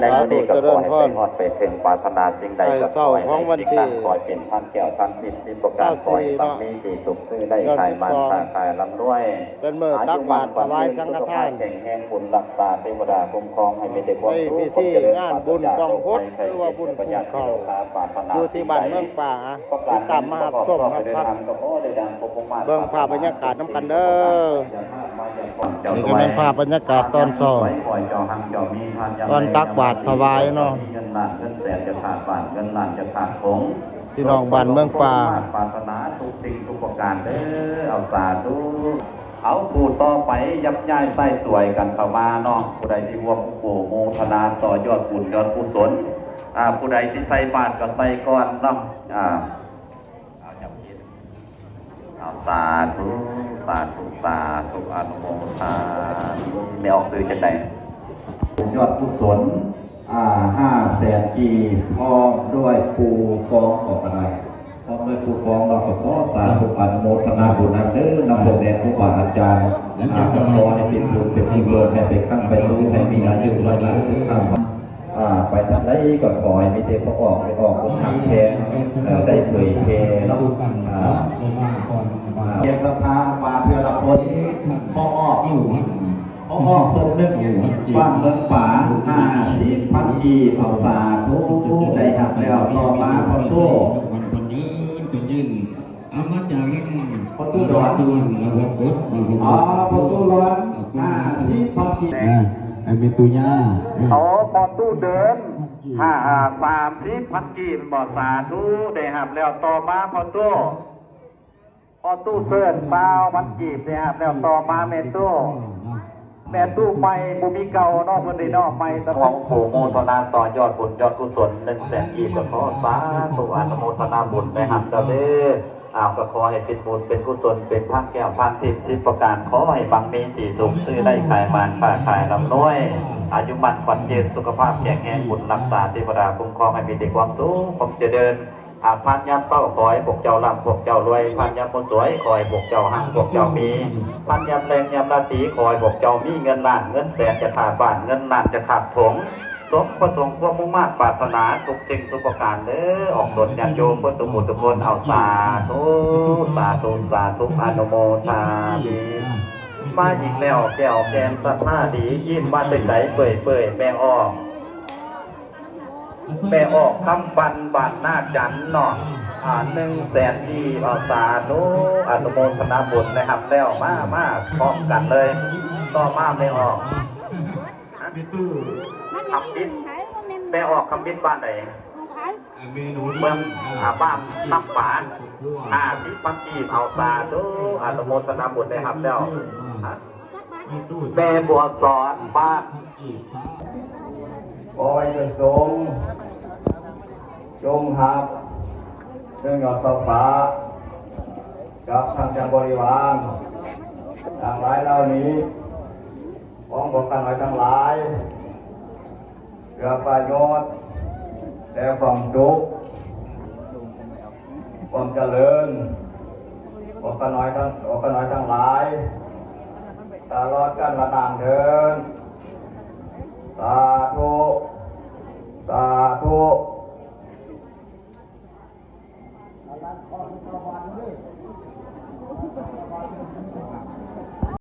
ໃນມື້ນີ້ກໍຂໍໃຫ້ໄປຮອດໄປເຖິງ ປາດຖະໜາສິ່ງໃດກໍຂໍໃຫ້ໄດ້ສິ່ງນັ້ນ ຂໍໃຫ້ເປັນທານແກ້ວທານທິບ ສິບປະການ ຂໍໃຫ້ໝັ້ນມີສີສຸກ ຊື້ໄດ້ຂາຍໝານ ຄ້າຂາຍລ່ຳລວຍ ເປັນມື້ຕັກບາດຖວາຍສັງຄະທານ ແຂງແຮງ ບຸນຮັກສາ ເທວະດາຄຸ້ມຄອງ ໃຫ້ມີແຕ່ຄວາມສຸກ ໃນພິທີງານບຸນກອງຫົດ ຫຼືວ່າບຸນພູເຂົາ ຢູ່ທີ່ບ້ານເມືອງປາ ຕິດຕາມມາຮັບຊົມຮັບຟັງ ເບິ່ງພາບບັນຍາກາດນຳກັນເດີ. ນີ້ກໍແມ່ນພາບບັນຍາກາດຕອນເຊົ້າ ຕອນຕັກບາດຖວາຍເນາະ ພີ່ນ້ອງບ້ານເມືອງປາ ປາດຖະໜາທຸກສິ່ງທຸກປະການເດີ ເອົາສາທຸ ເອົາ ຜູ້ຕໍ່ໄປ ຍັບຍ້າຍໃສ່ສວຍກັນເຂົ້າມາເນາະ ຜູ້ໃດທີ່ຮ່ວມອະນຸໂມທະນາຕໍ່ຍອດບຸນຍອດກຸສົນ ອາ ຜູ້ໃດທີ່ໃສ່ບາດກໍໃສ່ກ່ອນເນາະ ອາ ເອົາຈັບຜິດ ເອົາ ສາທຸ ສາທຸ ສາທຸ ອະນຸໂມທາມິ ແມ່ອອກຊື່ຈັ່ງໃດ? ຍອດກຸສົນ ອາ ຫ້າແສນກີບ ພ້ອມດ້ວຍຜູ້ກອງກໍໄດ້ ພ້ອມດ້ວຍຜູ້ກອງເນາະ ກໍຂໍສາທຸອະນຸໂມທະນາບຸນນຳເດີ ນຳພວກແມ່ຄູບາອາຈານ ອາ ກໍຂໍໃຫ້ເປັນບຸນເປັນກຸສົນ ໃຫ້ໄປຄ້ຳໄປຊູ ໃຫ້ມີອາຍຸວັນນະສຸຂະພາບ ອາ ໄປທາງໃດກໍຂໍໃຫ້ມີແຕ່ຜູ້ອອກໄປອອກບຸນຮັກແພງ ເອີ ໄດ້ເຜີຍແຜ່ເນາະ ອາ ອາ ຮຽນສະພາມາເທື່ອລະຄົນ ພໍ່ອອກ ພໍ່ອອກສົມນຶກ ບ້ານເມືອງປາ ຫ້າສິບພັນກີບ ເອົາ ສາທຸ ໄດ້ຮັບແລ້ວ ຕໍ່ມາພໍ່ຕູ້ ອາ ມາຈາກນັ້ນ ພໍ່ຕູ້ດອນ ລະວະກົດ ລະວະກົດ ອໍ ພໍ່ຕູ້ດອນ ຫ້າສິບພັນກີບ ອາ ໃຫ້ແມ່ຕູ້ຍ່າ ອໍ ພໍ່ຕູ້ເດີນ ຫ້າ ອາ ສາມສິບພັນກີບ ບໍ່ ສາທຸ ໄດ້ຮັບແລ້ວ ຕໍ່ມາພໍ່ຕູ້ ພໍ່ຕູ້ເຊີນ ຊາວພັນກີບ ໄດ້ຮັບແລ້ວ ຕໍ່ມາແມ່ຕູ້ ແມ່ຕູ້ໃໝ່ບໍ່ມີເກົ່າເນາະ ເພິ່ນໄດ້ເນາະ ໃໝ່ຕະຫຼອດ ໂອໂມທະນາຕໍ່ຍອດບຸນຍອດກຸສົນ ໜຶ່ງແສນກີບ ກໍຂໍສາທຸອະນຸໂມທະນາບຸນໄດ້ຮັບເຈົ້າເດີ ອ້າວ ກໍຂໍໃຫ້ເປັນບຸນເປັນກຸສົນ ເປັນທານແກ້ວທານທິບ ສິບປະການ ຂໍໃຫ້ໝັ້ນມີສີສຸກ ຊື້ໄດ້ຂາຍໝານ ຄ້າຂາຍລ່ຳລວຍ ອາຍຸໝັ້ນຂວັນຍືນ ສຸຂະພາບແຂງແຮງ ບຸນຮັກສາ ເທວະດາຄຸ້ມຄອງ ໃຫ້ມີແຕ່ຄວາມສຸກຄວາມຈະເລີນ ອາ ພານຍາມເຊົ້າຂໍໃຫ້ພວກເຈົ້າລ່ຳພວກເຈົ້າລວຍ ພານຍາມບໍ່ສວຍຂໍໃຫ້ພວກເຈົ້າຮັ່ງພວກເຈົ້າມີ ພານຍາມແລງຍາມລາຕີຂໍໃຫ້ພວກເຈົ້າມີເງິນລ້ານເງິນແສນຈະຂາດບ້ານ ເງິນລ້ານຈະຂາດຖົງ ສົມປະສົງຄວາມມຸ່ງມາດປາດຖະໜາທຸກສິ່ງທຸກປະການເດີ ອອກຕົນຍາດໂຍມເບິດທຸກໝູ່ທຸກຄົນ ເອົາ ສາທຸ ສາທຸ ສາທຸ ອະນຸໂມທາມິ ມາອີກແລ້ວ ແກ້ວແກ່ນສັດທາດີ ຍິ້ມມາແຕ່ໄກເປີຍໆ ແມ່ອອກ ແມ່ອອກຄຳບັນ ບ້ານນາຈັນເນາະ ອາ ໜຶ່ງແສນກີບ ເອົາ ສາທຸ ອະນຸໂມທະນາບຸນໄດ້ຮັບແລ້ວ ມາ ມາພ້ອມກັນເລີຍ ຕໍ່ມາແມ່ອອກ ຄຳບິດ ແມ່ອອກຄຳບິດ ບ້ານໃດ? ເມືອງ ອາ ບ້ານນ້ຳປານ ຫ້າສິບພັນກີບ ເອົາ ສາທຸ ອະນຸໂມທະນາບຸນໄດ້ຮັບແລ້ວ ແມ່ບົວສອນ ບ້ານ ຂໍໃຫ້ເພິ່ນຈົ່ງ ຈົ່ງຮັບເຄື່ອງຍອດຊອກຟ້າ ກັບທັງຈຳບໍລິວານທັງຫຼາຍເຫຼົ່ານີ້ ຂອງພວກຂ້ານ້ອຍທັງຫຼາຍ ເພື່ອປະໂຫຍດແກ່ຄວາມສຸກ ຄວາມຈະເລີນ ພວກຂ້ານ້ອຍທັງ ພວກຂ້ານ້ອຍທັງຫຼາຍ ຕະຫຼອດການລະນານເທີ້ນ ສາ